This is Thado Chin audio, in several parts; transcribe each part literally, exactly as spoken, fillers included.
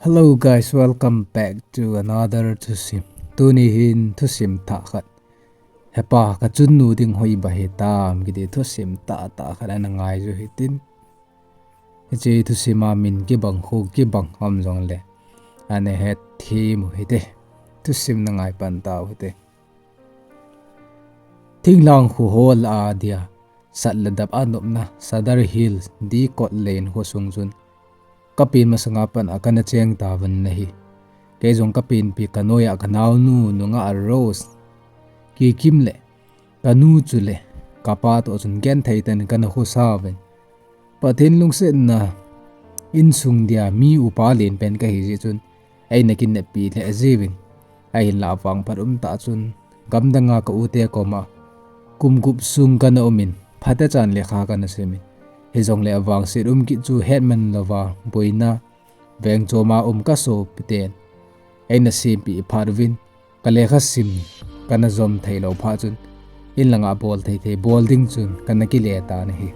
Hello guys, welcome back to another thusim. Tuni hin thusim thah khat. Hepa, ka chunnu ding hoi ba hitam kiti thusim tahtah khat ana ngai u hitin. Hiche thusim a min kibang, kho kibang um jongle ana hethem u hite. Thusim na ngai pan tau hite. Thinglhang kho hol a dia, sat le dap a nopna, Sadar Hills, Dicot Lane kho sung chun, ka pen masanga pan a kana cheng tauvin ahi. Kei jong ka penpi ka noiya ka naonu nungah Rose, Kikim le ka nu chule ka pa toh chun genthei tah in kana khosa uvin. Pathen lungsetna, insung dia mi upa lenpen kahi jeh chun, eina kineppi lheh jiuvin. Ahinlah vangphat umtah chun, gamdanga ka ute koma kum gup sung kana umin, phatechan lekha kana simin. Hijongle avangset um kit chu hetman louva, boina, vengchoma um ka sopiten eina sempeh phat uvin, ka lekha sim kana jom theilou phat chun, in langa bol thei thei bol ding chun kana kile tan ahi.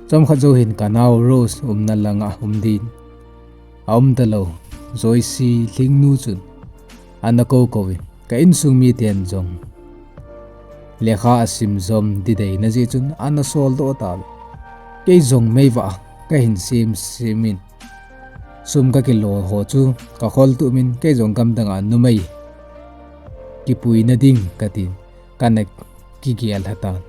Chomkhat jou hin ka nao Rose umna langa um din, aum talou Joyce Lhingnu chun ana kou kouvin, ka insung miten jong lekha asim jom ding deina jeh chun ana soldoh tauve. Kei jong meivah kahin sem semin, sum ka kilo ho chu ka kholtup in, kei jong gamdanga numei kipuina ding katin, kana kigel lha tan.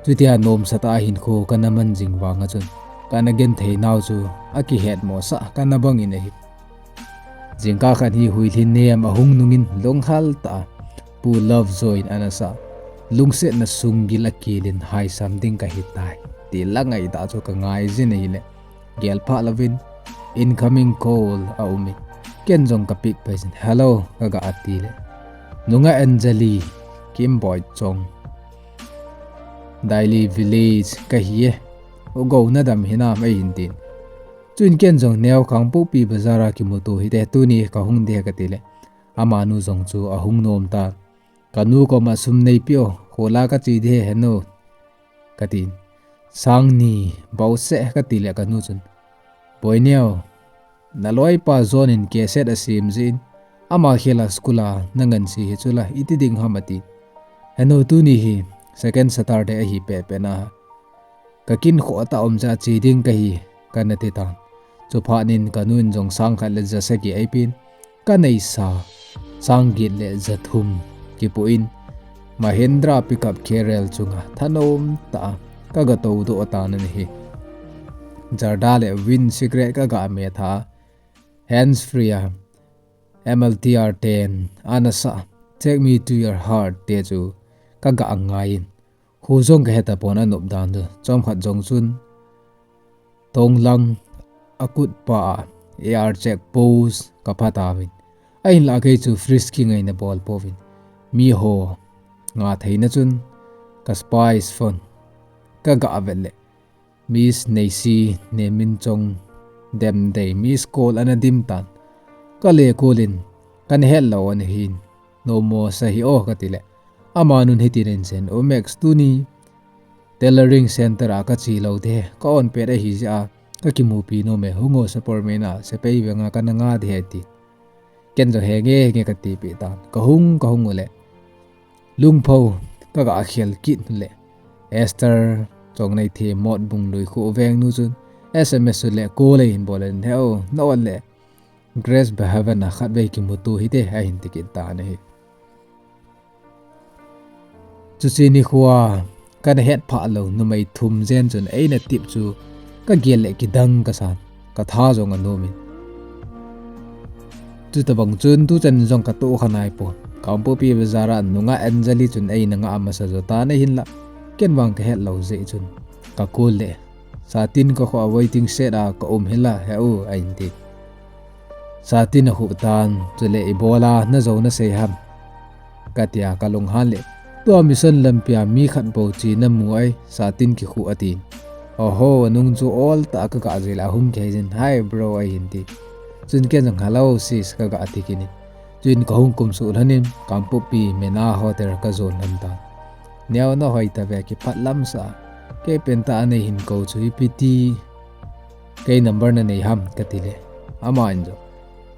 Chutia nomsatah a hinkho kana man jing vanga chun, kana genthei nau chu akihetmosah kana bangin ahi. Jingkah khat hi huilhin nem ahung nungin lunghel tah a Pu Lovejoy in ana sah, lungsetna sunggil akelin haisam ding kahitai, ti la ngaitah chu ka ngai jin ahile, gel phah louvin incoming call aumin, ken jong ka pick pai jin, "Hello," ka ga ati le, "Nunga Anjali, Kimboichong, Daily Village kahi e, u gou nadam hinam?" eihin tin. Chuin ken jong, "Neo, Kangpokpi Bazar a kimuto hite, tuni kahung ding ahi," kati le, amanu jong chu ahung nom tan. "Kanu koma sum neipeh o, khola kache ding ahi, henu," katin. "Sang ni bouseh," kati le kanu chun, "Boineo, naloipa John in cassette asem jeh in, ama khela school a nanganse hi chula, iti ding ham?" atin. "Henu, tuni hi second Saturday ahi pehpeh na, ka kinkhoh tah um jeh a che ding kahi," kana ti tan. Chuphat in kanu in jong sang khat le ja sagi eipen, ka neisa sang get le ja thum kipoh in, Mahindra pickup carrier chunga thanom tah a ka ga toudoh tan ahi. Jardha le Vin cigarette ka ga metha, hands free a M L T R ten ana sah Take Me To Your Heart te chu ka ga ngaiyin, kho jong ka hetapon anop dan chu. Chomkhat jong chun, tonglang a kutpa a A R check post ka phatauvin, ahinlah kei chu frisking eina bol pouvin, miho nga theina chun ka spy phone ka ga vet le, Miss Neisi Neminchong Demdei miss call ana dim tan. Ka le call in, "Kana hetlou ana hin, nomsa hih o," kati le, amanun hitin ahin sei, "O Max, tuni tailoring center a kache lou ding ahi, ka on pet ahi jeh a ka kimupi nom e, hung o, Superman a sepai venga kana nga ding ahi," ati. Ken jong, "Henge, henge," kati peh tan. Ka hung, ka hung u le, Lungpho ka ga khel kit u le, Esther Chongneithi Motbung Lui kho veng nu chun S M S u le call eihin bol in, "He o, na ot le Grace Behaven a khatvei kimuto hite," ahin ti kit tan ahi. Chuche nikho a kana hetphah lou numei thum jen chun eina tip chu ka gel le kidang kasan, ka tha jong anom in. Chutabang chun tuchan jong ka tohkha naipon. Kangpokpi Bazar a nunga Anjali chun eina nga masa jo tan ahinlah, ken vang ka hetlou jeh chun ka call le, "Satin ka khoh a waiting shed a ka um hi la, he u," ahin ti. "Satin akhuh tan, chule ibola najo nasei ham?" katia ka lunghan le, tua mission lampia mi khat bou chena mu ai, satin kikhuh atin. Oho, nung chu ol tah a ka ga jeh le ahung kihei jin, "Hi bro," ahin ti. Chun ken jong, "Hello sis," ka ga ti kit in. Chuin ka hung kumsuh lhon in, Kangpokpi Mena Hotel ka jon lhon tan. "Neo, nahoi tave, kipah lamsah. Kei pentah a neihin kou chu ipi ti Kei number nanei ham, kati le. Aman jong,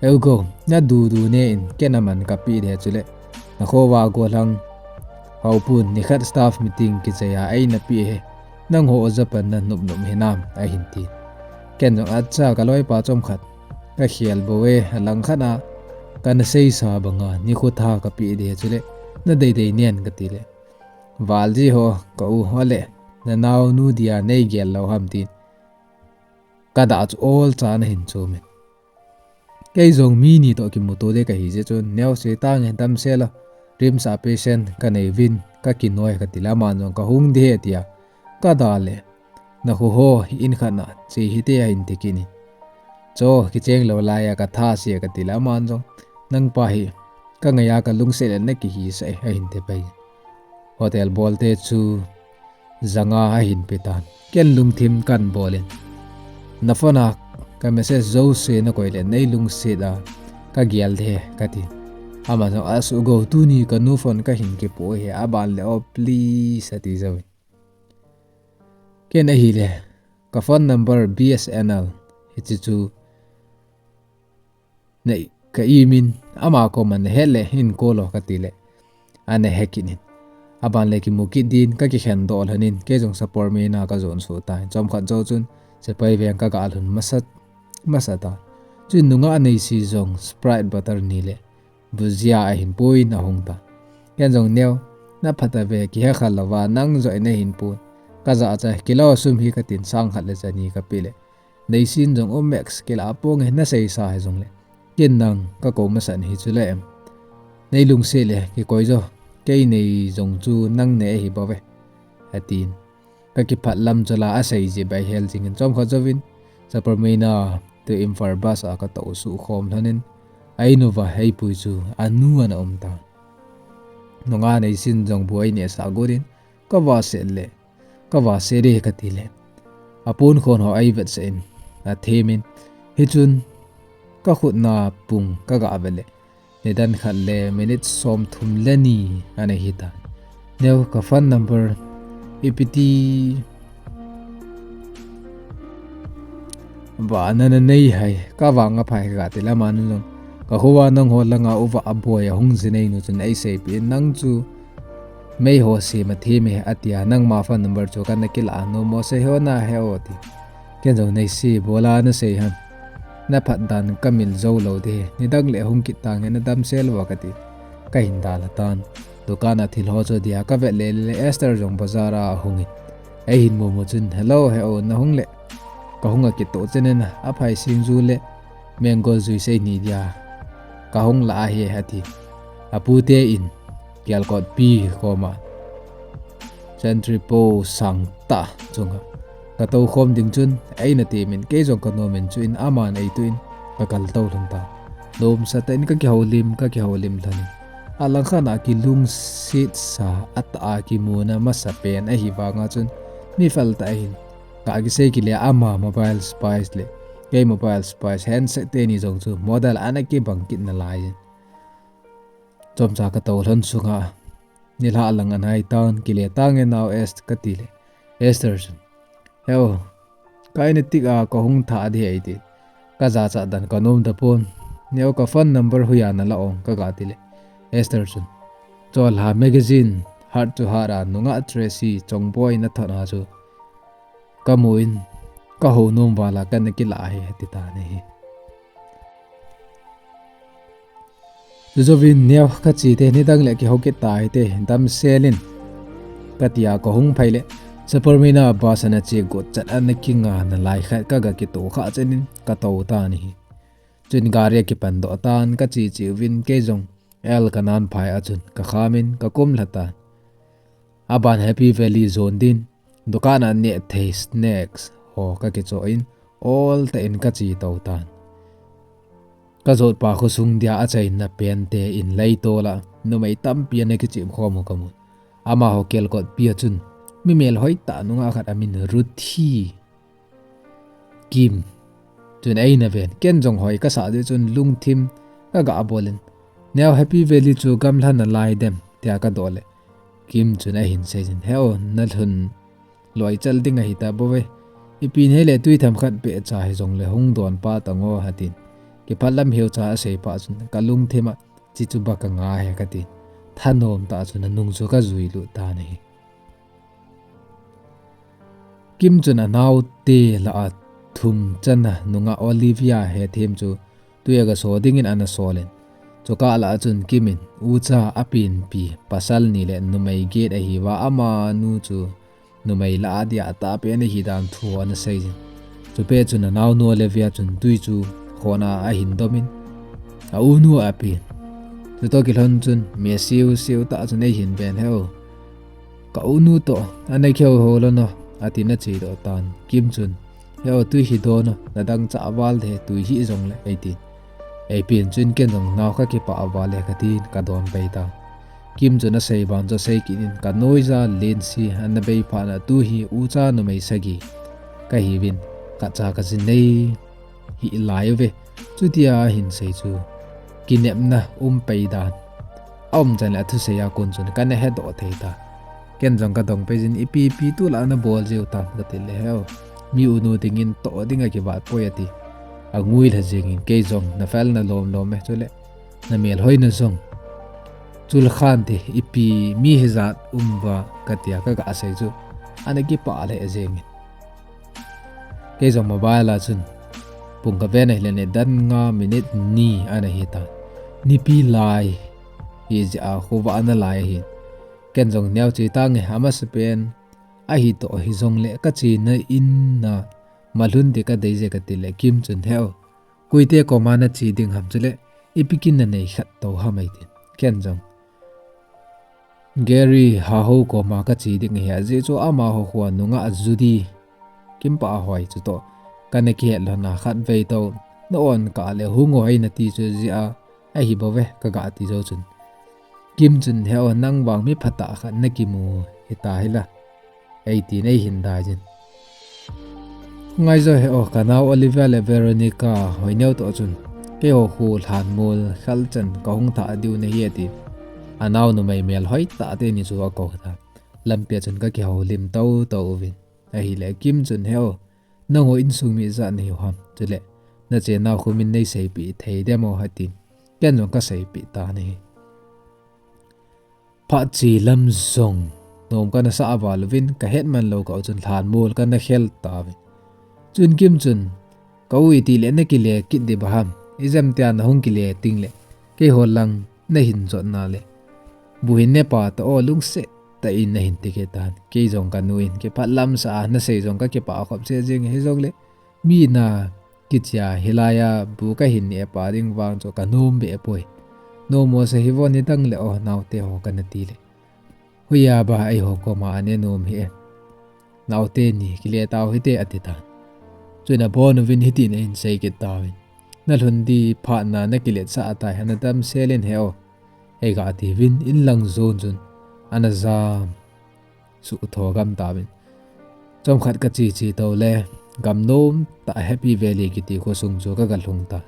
"Heu ko, nadudu ne in, ken aman kapeh ding chule. Nakho va go lang. Haopun, nikhat staff meeting kichai a eina pe e. Nangho oja panna nopnop hinam," ahin ti. Ken jong, "Acha, kaloipa chomkhat kakhel bou e, alangkhat a kana seisa banga nikho tha kapeh ding chule, nadeidei nen," kati le. "Val ji ho, ka u ho le, nanaonu dia neigel lou ham," tin kadah chu olcha ana hin chom in. Kei jong mi ni toh kimuto ding kahi jeh chun, "Neo, sei tange, damsel o. RIMS a patient kanei uvin, kakinoi," kati le, aman jong, "Kahung ding e," tia kadah le, "Nakho ho, in khat na che hite," ahin ti kit in. "Cho, kicheng lou lai a katha se," kati le, aman jong, "Nangpa hi kangai a kalungset le nakihisah e," ahin ti pai. Hotel bolte chu janga ahin pe tan. Ken lungthim kan bol in, "Na phone a ka message jouse nakoi le neilungset a kagel ding e," kati. Aman jong, "Asuh go, tuni kanu phone kahin kipoh e, aban le o please," ati jou in. Ken ahile, ka phone number B S N L hiche chu nei ka imin, ama koma nahet le hin call o kati le, ana he kit in. Aban le kimu kit din, kakikhen doh lhon in, kei jong Sapormeina kajon suh tan. Chomkhat jou chun, Sepai veng kaga lhun masa, masa tan. Chuin nungah Neisi jong Sprite bottle ni le bhujia ahin pui in ahung tan. Ken jong, "Neo, naphat a ve, kihe kha louva, nang joh in nahin pui. Kajah cha, kilo sum hi," katin, sang khat le chani kape le, Neisin jong, "O Max, kilah ponge, naseisa hijong le, ken nang kakou masat hichu le em. Neilungset le kikoi jo, kei nei jong chu nang nei ahi bouve," atin. Kakiphat lam chu la asei jeh bai hel jing in, chomkhat jouvin Sapormeina to Imphal bus a katou suh khom lhon in, a in uva Heipui chu anu ana um tan. Nungah Neisin jong bu ahin nehsah got in, "Kava set le, kava set e," kati le, apon khon ho ahin vetsah in, athem in, hichun kakhut na pung kaga vet le, nidan khat le minute somthum le ni ana hi tan. "Neo, ka phone number ipi ti ba nana nei ham, kavang aphai," kati le, aman jong, "Ka khua nangho langa uva aboi ahung ji nei nu chun eiseipeh in, nang chu mei ho sem athem e," atia, "Nangma phone number chu kana kilah a, nomo sei ho nahe o," ati. Ken jong, "Neisi, bola nasei ham? Naphat dan kamil jou lou ding ahi. Nidang le hung kit tange, nadamsel uva," kati. Kahin dalha tan. Dukan a thil ho chu dia kavet le le, Esther jong bazar a ahung in, eihin mumu chun, "Hello, he o, nahung le?" Kahung akitoh chen in, "Aphai singju le mango juice eini dia kahung lah ahi," ati. Apute in Kialkotpi koma Sentry post sangtah chunga katou khom ding chun, eina temin, kei jong kanom in, chuin aman eituh in kakal tou lhon tan. Nomsa tah in kakihoulim, kakihoulim lhon in, alangkhat a kilungsetsa, atah a kimuna masapen ahi vanga chun, mi fel tah ahin, ka kisei kit le ama mobile spice le kei mobile spice handset teni jong chu model ana kibang kit nalai in, chomcha katou lhon sunga nilhah lang anai tan, "Kile tange nao Est," kati le, Esther chun, "He o, ka in tik a kahung thah ding ahi," ati. Kajachat dan kanom tapon. "Neo, ka phone number hoiya nalah ong?" kaga ti le, Esther chun, "Cholha magazine, Heart to Heart a nungah Tracy Chongboi nathot a chu kamu in, kahou nom val a kana kilah ahi," ati tan ahi. Chujouvin, "Neo, kache te, nidang le kihou kit tahite, damsel in," katia kahung phei le, Sapormeina bus ana che got chat ana kinga nalai khat kaga kitoh kha chen in katou tan ahi. Chuin gari akipan doh tan, kache che uvin, kei jong L Kanan phai a chun kakham in kakum lha tan. Aban Happy Valley jon din, dukan a neh thei snacks ho kakichoh in, oltah in kache tou tan. Kajotpa khosung dia achaina pente in leitol a numei tampi ana kichep khom u kamun. Amaho Kialkotpi a chun mi melhoi tah nungah khat amin Ruthi Kim chun eina ven. Ken jong hoi kasah jeh chun lungthim kaga bol in, "Neo, Happy Valley chu gamlha nalai dem?" tia kadoh le, Kim chun ahin seijin, "He o, nalhun loichal ding ahi tabouve. Ipi nahile tui themkhat beh cha hijongle hung don pah tango, atin. Kipah lam hiu cha asei pah chun kalungthim a, chi chu ba kanga he, katin. Thanom tah chun anung chu kajui lut tan ahi. Kim chun anaote lah a thum channa nungah Olivia hethem chu tui a gaso dingin ana solin. Chukah lah a chun Kim in ucha apenpi pasal ni le numei get ahiuva amanu chu numei lah a dia atahpen ahi dan thu ana seijin. Chupet chun anaonu Olivia chun tui chu khona ahin domin, aunu apen. Chutoh kilhon chun meh siu siu tah chun eihin ven, "He u, ka unu toh ana kihou hou lou no," atin achedoh tan. Kim chun, "He u, tui hi don o, nadang cha val de, tui hi jongle," eitin. Eipen chun ken jong nao kakipah val e katin kadon pai tan. Kim chun asei vang chu asei kit in, "Ka noija lensi ana bei phat na, tu hi ucha numei sagi kahiuvin, khat cha kajinei hih lai uve." Chutia ahin sei chu kinepna um pai dan aum chan le athusei a kon chun kana hedoh thei ta. Ken jong kadong pai jin, "Ipi ipi tulai nabol jiu tam?" kati le, "He u, mi unu dingin toh ding akivat poi," ati. Angui lha jengin, "Kei jong nafel nalom lom e, chule namelhoina jong chulkhan te, ipi mi hijat um va," katia kaga sei chu ana kipah lheh jengin. Kei jong mobile a chun pung kaven ahile nidang nga minute ni ana hi tan. Nipi lai hijeh a khovah ana lai ahin. Ken jong neocha tange, amasapen ahi toh hijongle kachena in a malhun ding kadei je kati le Kim chun, "He u, koite koma nache ding ham, chule ipi kin nanei khat tou ham?" eitin. Ken jong, "Gary Haho koma kache ding ahi, ajeh chu amaho khoa nungah Judy Kimpa hoi chutoh kana kihet lhon a, khatvei tou na-on kah le hung o hei nati chu jeh a ahi bouve," kaga ti jou chun Kim chun, "He u, nang vang mi phatah khat nakimu hita hila," eitin eihin dai jin. Ngai jo he u, kanao Olivia le Veronica hoi neo toh chun keiho khu lhanmol khalchan kahung thah diu nahi, atin. Anao numei melhoi tah teni chu akou ta. Lampi a chun kakihoulim tou tou uvin. Ahile Kim chun, "He u, nangho insung mi ijat nahiu ham? Chule nachenau khu min neiseipeh thei dem o?" atin. Ken jong kaseipeh tan ahi. Phat che lam jong nom kana sah val uvin, kahet man lou kah u chun lhanmol kana khel tauvin. Chun Kim chun, "Ka u, iti le nakile kit ding ham? Ijemtia ana hung kile ting le keiho lang nahin jot na le, bu hin nepa ta o, lungset tah in nahin ti kit tan." Kei jong kanu in kipah lam sa a, "Nasei jong kakipah khop se jing, hijongle mi na kichia hilai a bu kahin neh pa ding vang chu kanom be poi. Nom mo sa hi vo, nidang le o, naote ho kana ti le, hoiya ba eiho koma ana nom hi e. Naote ni kile tau hite," ati tan. Chun abon uvin hitin eihin sei kit tauvin, "Nalhun ding phat na nakilet sah tai, ana damsel in he o," eiga tiuvin, in lang jon chun ana jam suh tho gam tauvin. Chomkhat kache che tou le, gamnom tah Happy Valley kiti khosung chu kaga lhung tan.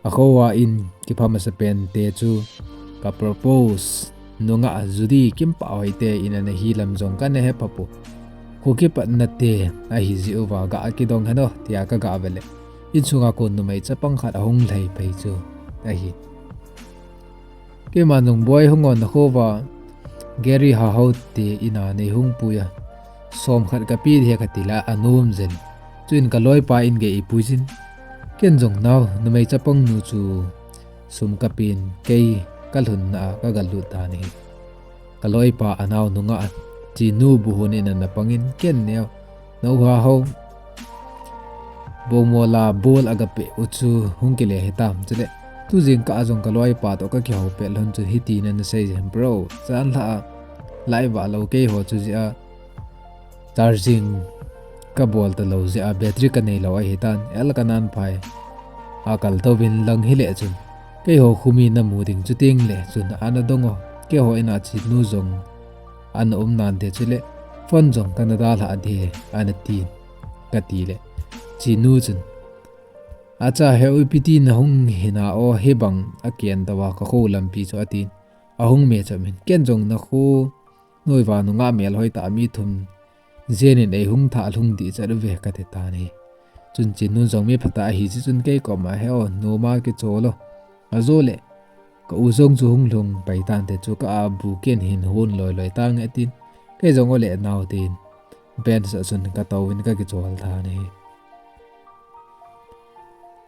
Akhoa in kipha masapen te chu ka propose nungah Judy Kimpa hoi te in ana hi lam jong kana he pha poi. Kho kipatna te ahi jeh uva ga kidong hen o, tia kaga ve le, insunga kon numei chapang khat ahung lhai pai chu ahi. Keima nung, "Boi, hung o, nakho uva Gary Haho te in a neihung pui a, som khat kape ding ahi," kati le anom jin. Chuin kaloipa in gei eipui jin. Ken jong nao numei chapang nu chu sum kapen, kei kalhunna a kaga lut tan ahi. Kaloipa anao nungah Chinu buhon in ana pangin, "Ken neo, na u Haho bomola bol aga peh u chu hung kile hitam?" Chule tujing kah a jong kaloipa toh kakihou pet lhon chun hitin ana sei jin, "Bro, janlhah a light vah lou keiho chu jeh a charging kabol talou jeh a battery kanei lou ahitan, el kanan phai a kal touvin lang hile chun, keiho khu mi namu ding chu teng le chun ana dong o, keiho in a Chinu jong ana um nante, chule phone jong kana dalhah ding ahi," ana tin. Kati le Chinu chun, "Acha, he u, ipi ti nahung hina o, hibang aken tou a kakho lampi chu," atin. Ahung me cham in, "Ken jong nakho noiva nungah melhoi tah mi thum Jen in eihung thah lhung dih chat uve kati tan ahi. Chun Chinnu jong mi phatah ahi jeh chun kei koma, "He o, nom a kichol o. Ajo le ka u jong chu hung lhung pai tante chu ka a bu ken hin hon loi loi tange," tin kei jong o le nao tin bench a chun ka touvin ka kichol tan ahi.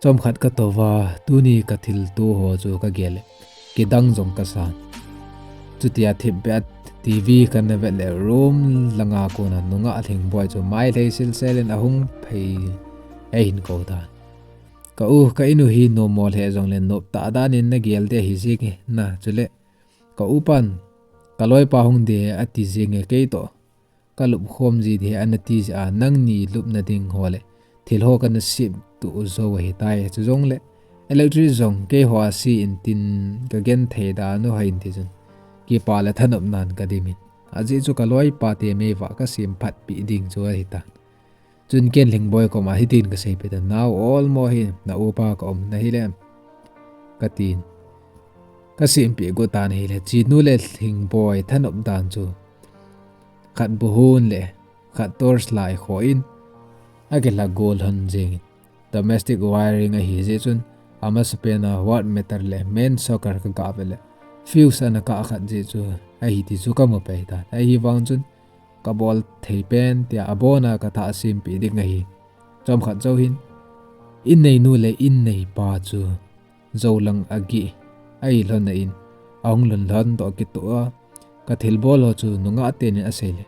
Chomkhat ka touva, tuni ka thilto ho chu ka gel le kidang jong ka san. Chutia thipbeh a TV kana vet le room langa kona nungah Lhingboi chu mailhei silsel in ahung phei, eihin kou tan. "Ka u, ka inu hi nom mo lheh jongle nop tah dan in na gel ding ahi jenge na, chule ka upan ka loipa hung ding ati jenge, kei toh ka lupkhom ji ding ana ti jeh a nangni lupna ding ho le thil ho kana sem tuh jou ahitai. Chujongle electric jong keiho a se in tin ka genthei dan u ahin," ti chun kipa le thanopnan ka dimin, ajeh chu ka loipa te meivah ka sem phatpeh ding chu ahitan. Chun ken Lhingboi koma hitin ka seipeh tan, "Nao, olmo hi na upa ka umna hile," ka tin. Ka sempeh got tan ahile Chinnu le Lhingboi thanop dan chu khat buhon le khat torch light kho in akilha go lhon jengin, domestic wiring ahi jeh chun amasapen a watt meter le main socket ka gah vet le fuse ana kah khat jeh chu ahi ti chu ka mu pei tan. Ahivang chun ka bol thei pen tia abona ka thah sempeh ding ahi. Chomkhat jou hin, in neinu le in neipa chu jou lang ageh ahi lhon in, ahung lhun lhon toh kitoh a, ka thilbol ho chu nungah tenin asei le,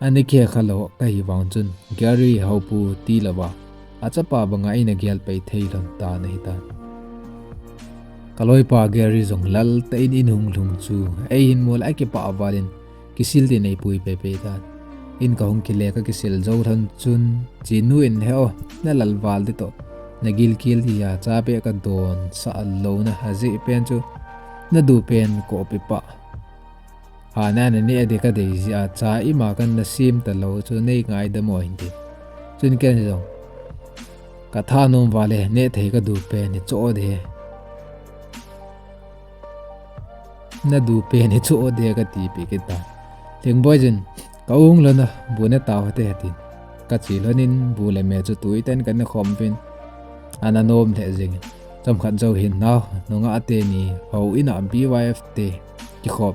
ani khe khalou ka hi vang chun Gary hopu ti louva, achapa banga eina gel pei thei lhon tan ahitan. Ka loipa Gary jong lal tah in in hung lhung chu eihin mu le akipah val in, kisil din eipui pei pei tan. In kahung kile ka kisil jou lhon chun, Chinu in, "He o, na lal val ding toh, na gilkel dia cha beh ka donsah louna ajeh pen chu, na du pen kopi pah. Hana na neh ding ka dei jeh a cha ima kana sem talou chu nei ngaidam o," ahin ti. Chun ken jong ka thanom val e, neh thei ka du pen hi choh ding, na du pen hi choh ding ka tipeh kit tan. Lhingboi chun, "Ka u hung lhon a, bu ne tau hite," atin. Ka che lhon in bu le me chu tui tah in kana khom uvin, ana nom lheh jengin. Chomkhat jou hin, nao, nungah teni houin a B Y F te kikhop,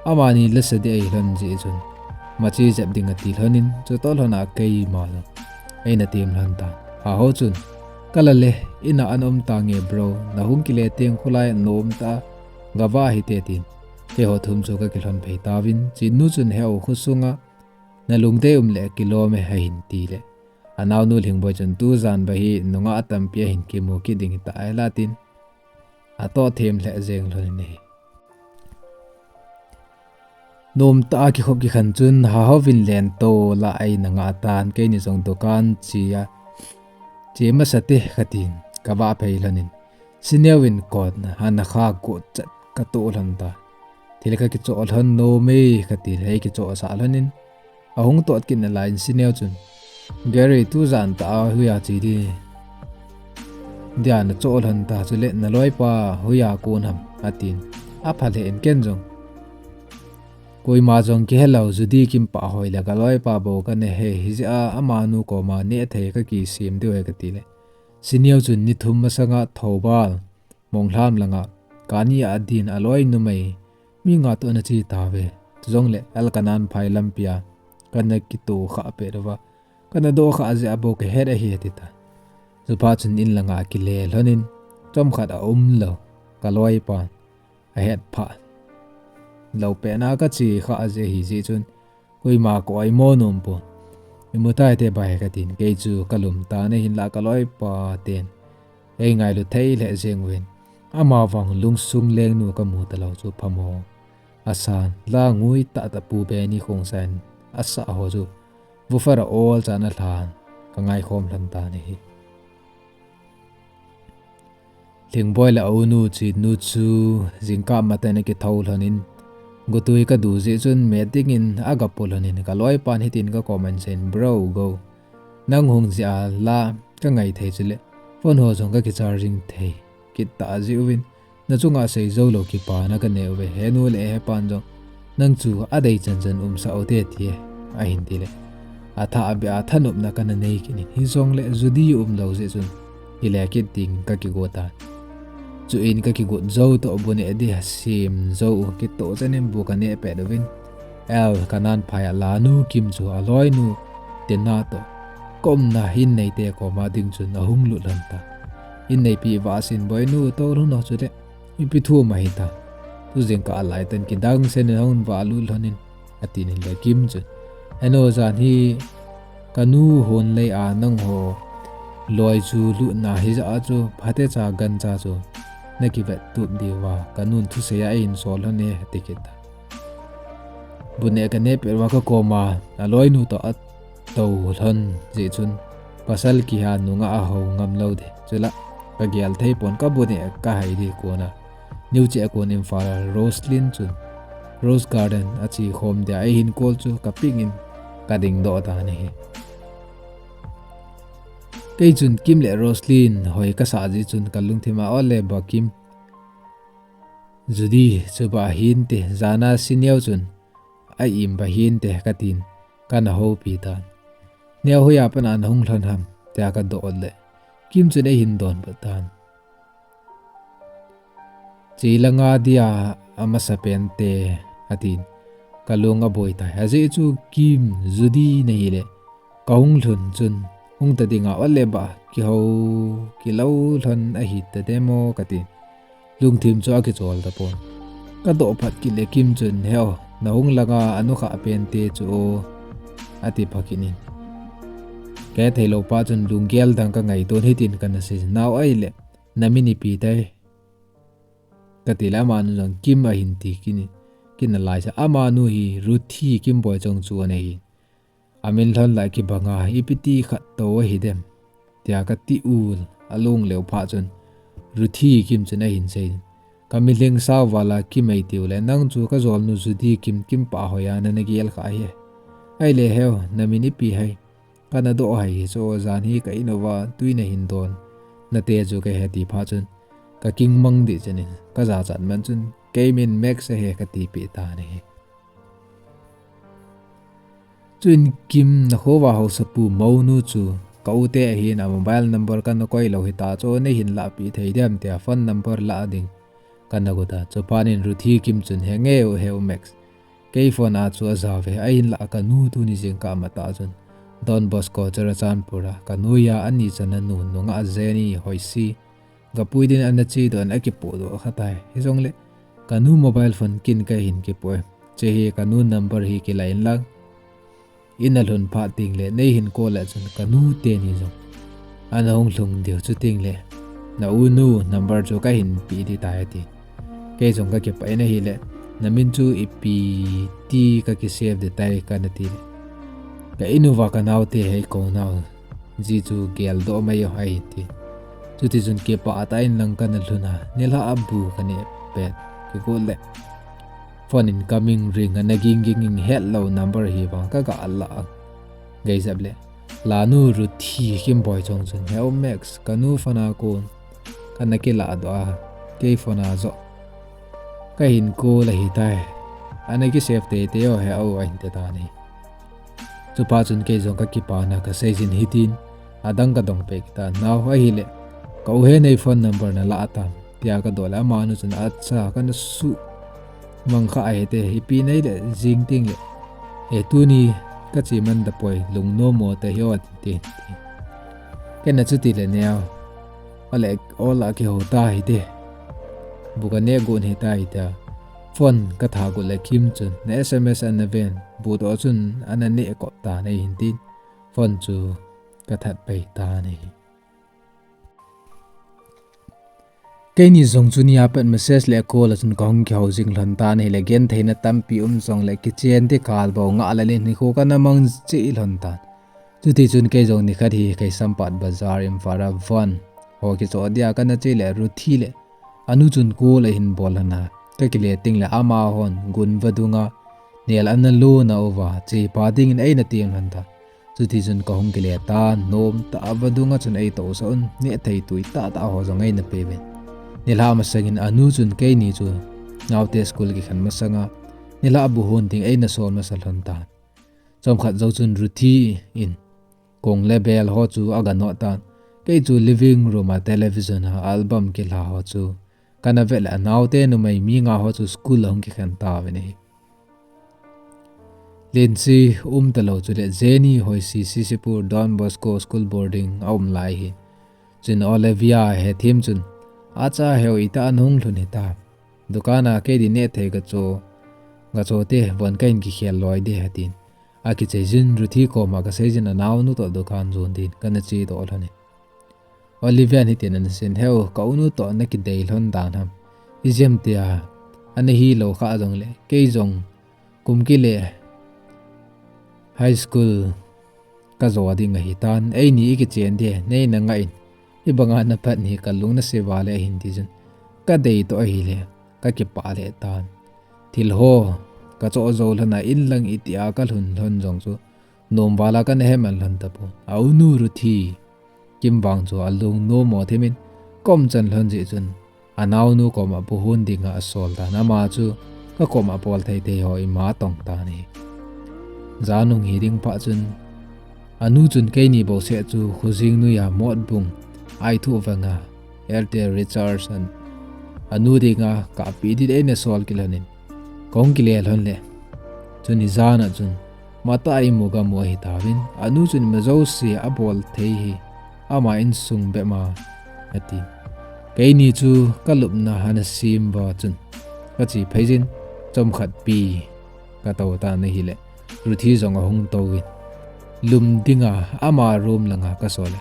amani lasa ding ahi lhon jeh chun, machi jep ding ati lhon in, chutoh lhon a keima jong eina tem lhon tan. Haho chun, "Ka lal e, in a ana um tange bro, na hung kile teng kholai a nom tah a gava hite," tin keiho thum chu ka kilhon phei tauvin, Chinu chun, "He o, khosunga na lungdei um le kilom e," ahin ti le, anaonu Lhingboi chun, "Tujan beh hi nungah tampi ahin kimu kit ding hita," ahi la tin, atoh them lheh jeng lhon in ahi. Nom tah a kikhop kikhen chun, haho vin lento la eina ngah tan, keini jong dukan che a, "Che masa te," ka tin, ka vah phei lhon in, Sineo in kot na, ana kha got chat ka toh lhon ta. Thil ka kichoh lhon nom e, ka ti le, ei kichohsah lhon in, ahung tot kit nalai in Sineo chun, "Gary, tujan tah a hoiya che ding dia na choh lhon ta, chule na loipa hoiya kon ham?" atin. Apha lheh in ken jong, "Koima jong kihe lou, Judy Kimpah hoi le ka loipa bou kana he, hijeh a amanu koma neh thei ka kisem diu ahi," ka ti le, Sineo chun, "Ni thum masanga Thoubal Monglham langa kani a din aloi numei mi nga toh na che tauve. Chujongle Alkanan phai lampi a kana kitoh khah pet uva, kana doh khah jeh a bou ka het ahi," ati ta. Chuphat chun in langa kile lhon in, chomkhat aum lou ka loipan ahet phat lou pen a ka che khah jeh ahi jeh chun, koima ka oimo nom pon. "Imu tai te bai," ka tin, kei chu ka lum tan, ahinlah ka loipa ten ei ngailu thei lheh jeng uvin, ama vang lungsung lengnu ka mu talou chu phamo asan, la ngui tah tah Pu Benny Khongsai in asah ho chu woofer a ol chan alhan ka ngaikhom lhon tan ahi. Lhingboi le aunu Chinu chu jingkah matah in akitho lhon in, gotui ka du jeh chun met dingin aga pu lhon in, ka loipan hitin ka koma ahin seiyin, "Bro, go. Nang hung jeh a la ka ngai thei chule, phone ho jong ka kicharging thei kit tah jeh uvin, na chunga sei jou lou kipana ka nei uve. Henu le hepan jong nang chu adei chan chan umsah ute," ti e, ahin ti le, atha abeh a thanopna kana nei kit in. Hijongle Judy umlou jeh chun kile kit ding kakigot tan. Chuin kakigot jou toh bu neh dia sem jou u kitoh chan in bu kaneh pet uvin, L, kanan phai a Lanu Kim chu aloinu Tina toh kaumna in neite koma ding chun ahung lut lhon tan. In neipi Vasinboinu toh lhun o chule ipi thu ma hita. Tu jingkah lai tan kidang sen in ahung valut lhon in, atin ahile Kim chun, Henu, jan hi kanu hon lei a nangho loi chu lutna hijeh a chu phatecha gancha chu nakivet tup diuva kanun thusei a eihin sol lhon e, ati kit tan. Bu neh kaneh pet uva kakoma aloinu toh atou lhon jeh chun pasal kiha nungah ahou ngam lou ding. Chule kagel thei pon, kabu neh kahai ding kona New Cheh a kon Imphal a Roslyn chun Rose Garden a che khom dia eihin call chu kaping in kadingdoh tan ahi. Kei chun Kim le Roslyn hoi kasah jeh chun kalungthim a ole ba Kim, Judy chu ba hinte, jana Sineo chun a-im ba hinte katin kana houpi tan. Neo, hoiya pat a nahung lhon ham tia kadoh le Kim chun eihin donbut tan. Che langa dia amasapen te, atin. Kalung aboi tai. Ajeh chu Kim, Judy nahile kahung lhun chun hung ta dinga ole ba kihou kilou lhon ahita demo katin. Lungthim chu akichol tapon. Kadoh phat kit le Kim chun, Heo, nahung langa anukhah pen te chu o, ati phat kit in. Kahe theilou pa chun lunggel dang kangaito in hitin kana sei, Nao, ahile namin ipi tai? Katile amanu jong Kim ahin ti kit in, kina laisa, amanu hi Ruthi Kimboi Chongchon ahi. Amin lhon lah kibanga, ipi ti khat tou ahidem, tia kati u, alung leu phat chun Ruthi Kim chun ahin sei, Kamilhing sao vala Kim eitiu le, nang chu kajolnu Judy Kim, Kimpa hoiya nana gel kha ahi. Ahile Heo, namin ipi ham? Kana doh hai hi chu, jan hi ka in uva tui nahin don nate chu kahe ti phat chun kakingmang deh chan in, kajachat man chun, Kei min Max ahi, katipeh tan ahi. Chuin Kim, nakhouva haosapu mounu chu ka u te ahin, a mobile number kana koi lou hita chu, neihin lahpeh thei dem tia phone number lah ding kana got a. Chuphat in Ruthi Kim chun, Henge u, Heo Max, kei phone a chu ajao ve, ahinlah kanu tuni jingkah matah chun Don Bosco Churachandpur a kanu a ani channa nu nungah Jenny Hoisi gapui din ana chedoh in akipohdoh kha tai. Hijongle kanu mobile phone kin kahin kipoh e. Chehi kanu number hi kilah in lang, in alhun phat tengle neihin call a chun kanu teni jong ana hung lhung diu, chutengle na unu number chu kahin pe ding tai, ati. Kei jong kakipah in, Ahile namin chu ipi ti kaki save ding tai, kana tile, Ka in uva kanaote hi kou nao ji chu geldoh mai o, ahin ti. Chutichun kipah tah in lang kana lhun a, nilhah a bu kaneh pet kigot le phone incoming ring ana ging ging in, hetlou number hi vang kaga lah geijep le, Lanu Ruthi Kimboi Chongchon, Heo Max, kanu phone a kon kana kilahdoh a, kei phone a joh kahin call ahitai. Ana ki save teitei o Heo, ahin ti tan ahi. Chuphat chun kei jong kakipana kaseijin hitin, adang kadong peh kit tan, Nao, ahile ka u he, nei phone number nalah tam, tia kadoh le amanu chun, Acha, kana sumang kha ahite, ipi neile jing tengle, E, tuni kache man tapoi, lungnom mo tahih o, ati, ati. Keina chutile Neo, ole, ol a kihou tahite, bu kaneh gon hita, tia phone katha got le Kim chun na SMS ana ven, bu toh chun ana neh kop tan ahin tin, phone chu kathat pai tan ahi. Keini jong chu nia pat message le call a chun kahung kihou jing lhon tan ahile, gentheina tampi um jongle kichen ding kal bou ngah lel in nikho kana mang cheh lhon tan. Chutichun kei jong nikhat hi Keisamphat Bazar, Imphal a van ho kichoh dia kana che le Ruthi le anu chun call ahin bol lhon a, kakile tengle amahon gun vadunga nel ana lona uva chepa dingin eina tem lhon tan. Chutichun kahung kile tan, nomtah a vadunga chun eitousah un, nehthei tui tahtah ho jong eina peuvin. Nilhah masangin anu chun keini chu naote school kikhen masanga nilhah bu hon ding eina sol masa lhon tan. Chomkhat jou chun Ruthi in kong le bel ho chu aga not tan. Kei chu living room a television a album kila ho chu kana vet le anaote numei mi nga ho chu school a hung kikhen tauvin ahi. Lensi um talou chule Jenny Hoisi Sisipur Don Bosco School Boarding a um lai hi. Chun Olivia hethem chun, "Acha, heu ita a nahung lhun hita. Dukan a kei din nehthei gacho, gacho te, von kahin kikhel loi de," atin. Akichei jin Ruthi koma kasei jin anaonu toh dukan jon din kana chedoh lhonin. Olivia in hitin anasei in, "Heu, ka unu toh nakidei lhon dan ham? Ijeh ham tia, ana hilou kha jongle, kei jong kum kile high school kajo ding ahitan, eini ikichen ding, neina ngah in, hibanga naphat hi kalung nase vale," ahin ti jin. Kadei toh ahile, kakipah lheh tan. Thil ho kachoh jou lhon a, inlang itia kalhun lhon jong chu nom vala kana heman lhon tapon. Aunu Ruthi kimvang chu alung nommo themin, kom chan lhon jeh chun anaonu koma pohon dinga asol tan, ama chu kakoma pol thei thei ho ima tong tan ahi. Jan hung hi ding phat chun, anu chun keini bouseh chu khojing noiya motbung aithu vanga Airtel recharge an anu dinga kapeh ding eina sol kit lhonin, kahung kile lhon le. Chun hijan a chun matah a imu gamu ahitauvin, anu chun ima jouse abol thei hi ama insung bep ma ati. Keini chu kalupna ana sem uva chun kache phei jin, chomkhat pi katou tan ahile, Ruthi jong ahung touvin, lum dinga ama room langa kasol e.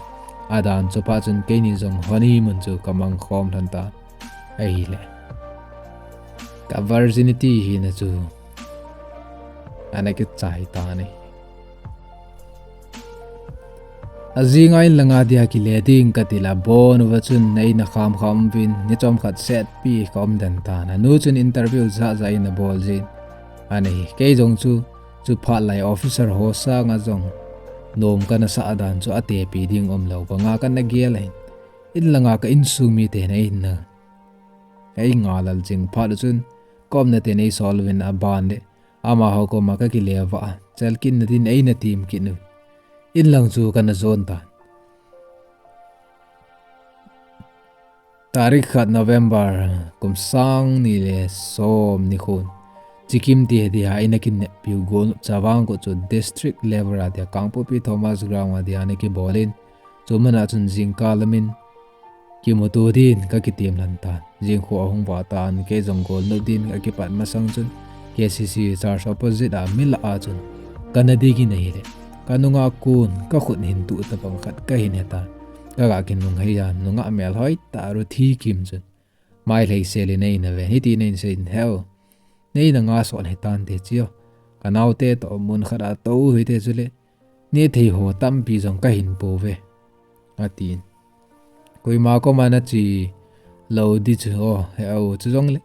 Adan chu phat chun keini jong honeymoon chu kamang khom lhon tan ahile, ka virginity hina chu ana kichai tan ahi. Ajing a inlanga dia kile ding kati le, abon uva chun eina kham kham uvin, ni chomkhat setpi kaum den tan. Anu chun interview jat jat eina bol jin ahi. Kei jong chu, chuphat lai officer ho sanga jong nom kana sah dan chu atepi ding umlou banga kana gel ahin. Inlanga ka insung miten eina eingahlel jing phat u chun, ka umna ten eisol uvin aban le, amaho koma kakile vah a, chelkitna din eina tem kit u. Inlang chu kana jon tan. Tarik khat November, kum sang ni le som nikhon, Chikim ti dia eina kineppiu golnop Chavang Kut chu district level a dia Kangpokpi Thomas Ground a dia ana kibolin, chu muna chun jingkah lamin kimuto din kakitem lhon tan. Jingkah ahung vah tan, kei jong golnop din kakipat masang chun K C C church opposite a milah a chun kana dingin ahile, kanunga kon kakhut hin tuh tabang khat kahin he tan. Kaga kinungheiya nungah melhoi tah Ruthi Kim chun mailhei selin eina ven, hitin einseiyin, "Heu, neina nga son hitante chio. Kanaote toh mun khat a tou hite chule, nehthei ho tampi jong kahin pouve," atin. Koima koma nache lou di chu, o, heu, chujongle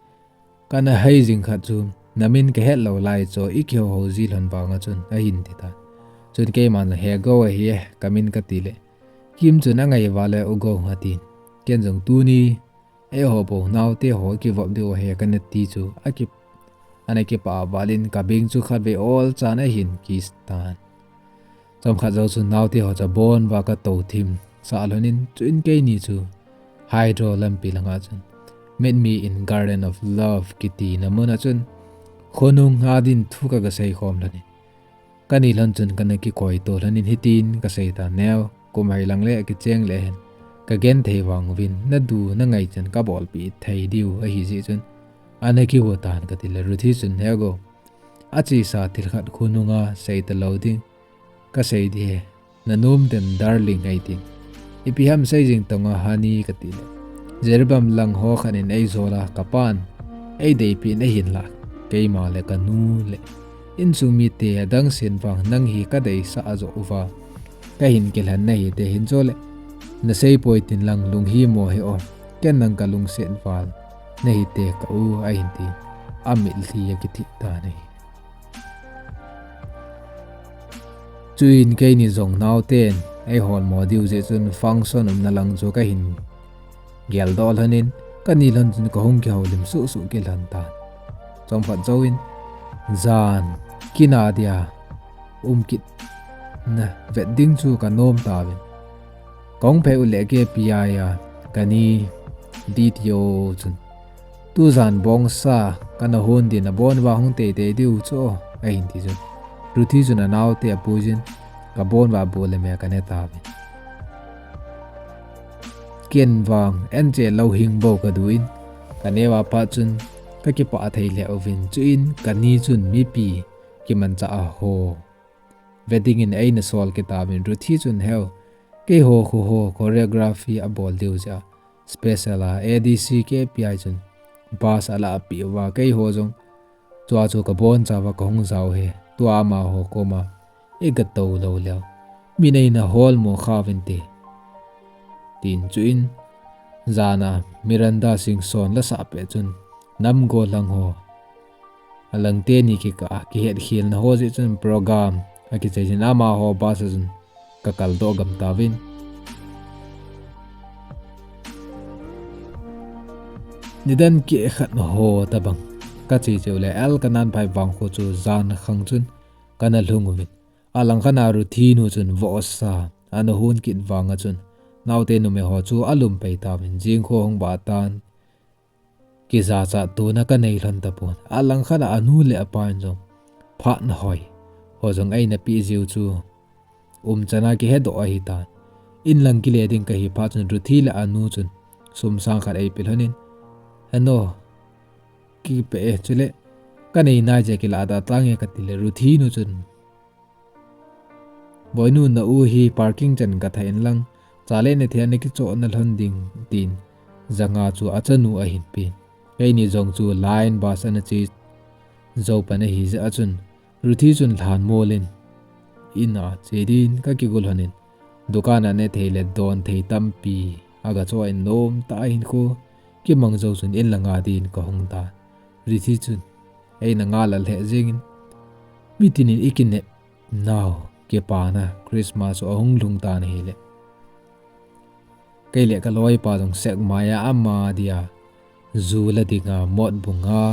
kana hei jing khat chu, namin kahet lou lai chu, ikihou hou ji lhon vanga chun, ahin ti tan. Chun keiman, "He Go ahi e, kamin," kati le, Kim chun, "Angai vale, U Go," atin. Ken jong, "Tuni eiho bou naote ho kivop diu ahi," kana ti chu, aki, ana kipah val in kabeng chu khatvei olchan ahin kiss tan. Chomkhat jou chun naote ho chu abon uva katou thim sah lhonin, chuin keini chu Hydro lampi langa chun Meet Me in Garden of Love kitina muna chun khonunga din thu kaga sei khom lhonin, kani lhon chun kana kikoito lhonin hitin kasei tan, "Neo, kum hailang le kicheng le hen, kagenthei vang uvin, nadu nangai chan kabolpeh thei diu ahi jeh chun, ana kigo tan," kati le, Ruthi chun, "He Go, achesa thil khat khonunga sei talou ding kasei ding ahi, nanom dem darling," eitin. "Ipi ham sei jing tonga honey," kati le, "Jiribam lang ho khat in eijol a, kapan eideipeh in ahinlah, keima le kanu le insung mite adang sen vang nang hi kadeisah joh uva kahin kilhen nahite, hinjole nasei poi tin lang lunghimo hih o, ken nang kalungset val nahite ka u," ahin tin, amitlhi akithip tan ahi. Chuin keini jong naoten eiholmo diu jeh chun function umna lang chu kahin geldoh lhonin, kani lhon chun kahung kihoulim suhsuh kit lhon tan. Chomkhat jouvin jan kina dia um kit na vet ding chu ka nom tauvin. Ka hung phei u le K P I a ka ni D T O chun, "Tujan bongsa ka na hon din, a bon va hung teitei diu chu," a hin ti chun, Ruthi chun a naote a puijin, ka bon va bu le me ka ne tauvin. Ken vang en che lo hing bo ka duin, ka neo a pat chun ka kipah thei lheh uvin, chuin ka ni chun mipi kimanchah a ho ve dingin eina sol kit tauvin. Ruthi chun, "Heu, keiho khu ho choreography a bol diu jeh a special a A D C K P I chun bus a la peh uva, keiho jong chua chu ka bon chauva ka hung jao hi. Tua amaho koma i ga tou lou leu, min eina hol mo kha uvin te," tin. Chuin jan a Miranda Singson la sah pet chun, nam gollhang ho, a lang teni kikah a kihet khelna ho jeh chun program a kichai jin, amaho bus a chun ka kal doh gam tauvin. Nidan keh khat ho tabang ka che cheu le, Elkananphai vangkho chu jan khang chun ka na lhung uvin. A lang khat a Ruthi nu chun vohsa a na hon kit vang a chun, naote numei ho chu a lum pei tauvin, jing kho hung ba tan, kijachat tuna ka nei lhon tapon. A lang khat a a nu le a pa in jong phat na hoi ho jong eina pe jiu chu umchan a kihe doh ahi tan. In lang kile ding ka hi phat chun Ruthi le a nu chun sum sang khat ei pe lhon in, "Heno, kipe e, chule ka nei nai jeh a kila da tange," ka ti le, Ruthi nu chun, "Boinu, na u hi parking chan ga tha in lang, cha le na thei a na kichoh na lhon ding," tin, janga chu a chanu a hin pe. Keini jong chu line bus a na che jou pan ahi jeh a chun, Ruthi chun lhan mol in in a che din ka kigo lhon in, dukan a ne thei le don thei tampi a ga choh in, nom tah a hin khu kimang jou chun in lang a din ka hung tan. Ruthi chun eina ngal a lheh jeng in, "Mitin in i kinep nau, kipana Christmas chu a hung lhung tan ahi le, kei le ka loipa jong sek mai a ama dia ju la ding a mot bung a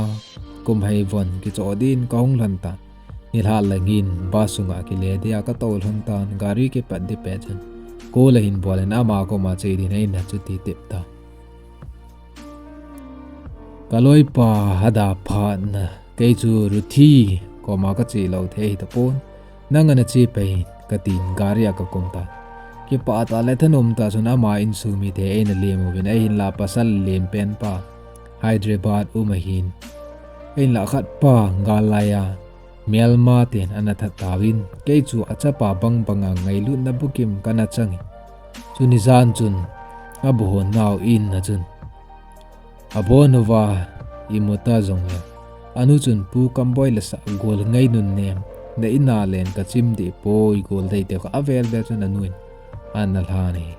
kum hei von kichoh din ka hung lhon tan. Nilhah lang in bus sunga kile dia ka tou lhon tan, gari kipat di pet chun call a hin bol in ama koma che din eina chuti tep tan. Ka loipa a da phat na, kei chu Ruthi koma ka che lou thei ahi tapon. Nang a na che pei in," ka tin gari a ka kum tan. Kipah tah le thanom tah chun ama insung mite eina lem uvin, ahinlah pasal lem pen pa Hyderabad um ahin, ahinlah khat pa gal lai a Myanmar ten ana that tauvin, kei chu a chapa bang banga ngailutna bukim ka na chang in, chuni jan chun a bu hon nau in a chun, a bon uva i mu ta jong le, a nu chun, "Pu Kamboi le sah gol ngai nun nem, na in a len ka chim deh poi," gol dei te kha a vel vel chun a nu in ana lhan ahi.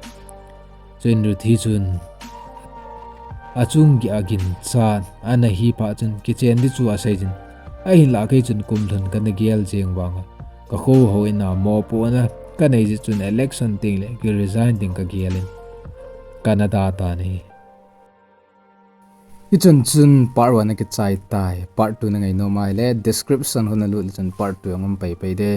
Chuin Ruthi chun a chung gih a ginchat ana hi phat chun kichen di chu a sei jin. Ahinlah kei chun kum lhun ka na gel jeng vang a, ka kho ho in a mopohna ka nei jeh chun election teng le ki resign ding ka gel in ka na da tan ahi. Hichun chun part one a kichai tai, part two na ngai nom a ahile description hon na lut le chun part two a um pai pai de.